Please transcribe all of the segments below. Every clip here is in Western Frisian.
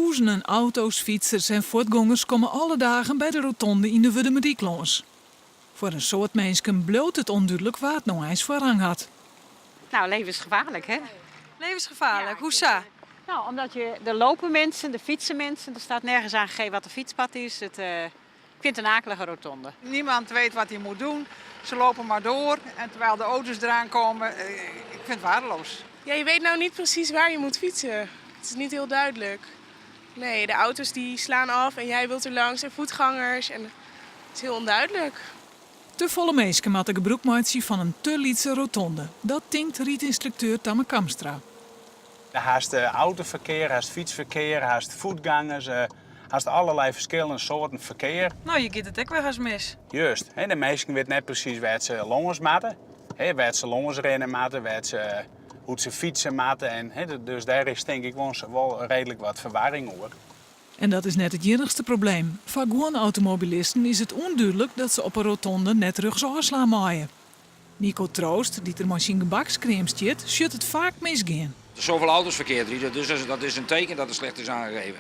Tûzenen auto's, fytsers en fuotgongers komme alle dagen by de rotonde yn de Wurdumerdyk lâns. Foar in soad minsken bliuwt it ûndúdlik wa't no eins foarrang hat. Nou, levensgevaarlijk, hè? Levensgevaarlijk, hoe sa? Nou, omdat je, er lopen mensen, er fietsen mensen. Er staat nergens aangegeven wat de fietspad is. Ik vind het een akelige rotonde. Niemand weet wat hij moet doen. Ze lopen maar door en terwijl de auto's eraan komen, ik vind het waardeloos. Ja, je weet nou niet precies waar je moet fietsen. Het is niet heel duidelijk. Nee, de auto's die slaan af en jij wilt er langs en voetgangers. En het is heel onduidelijk. Te folle minsken moatte gebrûk meitsje fan in te lytse rotonde. Dat tinkt rydynstrukteur Tamme Kamstra. Hast autoferkear, hast fytsferkear, hast fuotgongers, hast allerlei ferskillende soarten ferkear. Nou, je giet it ek wer ris mis. Just, hè, de minsken witte net presys wêr't se lâns moatte, hè, wêr't se lâns rinne moatte, hoe't se fytse moatte. En, hè, dus dêr is tink ik wol reedlik wat ferwarring oer. En dat is net it iennichste probleem. Foar guon automobilisten is it ûndúdlik dat se op 'e rotonde net rjochtsôf slaan meie. Nico Troost, dy't der mei syn gebakskream stiet, sjocht it faak misgean. Zoveel auto's verkeerd rijden, dus dat is een teken dat het slecht is aangegeven.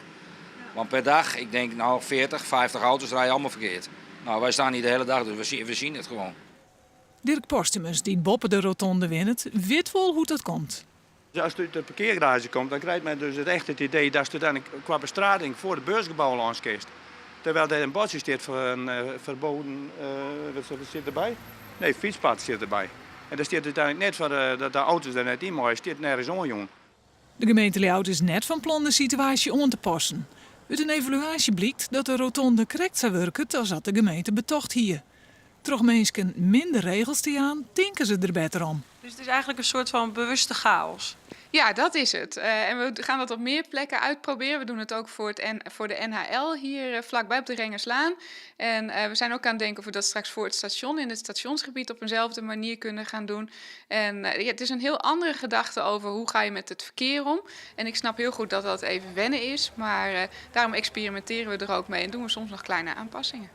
Want per dag, ik denk nou 40, 50 auto's rijden allemaal verkeerd. Nou, wij staan hier de hele dag, dus we zien het gewoon. Dirk Posthumus, dy't boppe de rotonde wennet, wit wol hoe't dat komt. As út de parkeargaraazje komt, dan krijt men dus echt it idee dat úteinlik kwa bestrating foar de beursgebou lâns kinst. Terwijl der in buordsje stiet foar in ferbean, wat sit derby? Nee, fytspad sit derby. En der stiet úteinlik net foar dat de auto's der net yn meie, stiet nergens oanjûn. De gemeente Ljouwert is net fan plan de situaasje oan te passen. Ut in evaluaasje blykt dat de rotonde krekt sa wurket as dat de gemeente betocht hie. Troch minsken minder regels te jaan, tinke se der better om. Dus it is eigentlik in soart fan bewuste chaos. Ja, dat is het. En we gaan dat op meer plekken uitproberen. We doen het ook voor de NHL hier vlakbij op de Rengerslaan. En we zijn ook aan het denken of we dat straks voor het station in het stationsgebied op eenzelfde manier kunnen gaan doen. En ja, het is een heel andere gedachte over hoe ga je met het verkeer om. En ik snap heel goed dat dat even wennen is, maar daarom experimenteren we er ook mee en doen we soms nog kleine aanpassingen.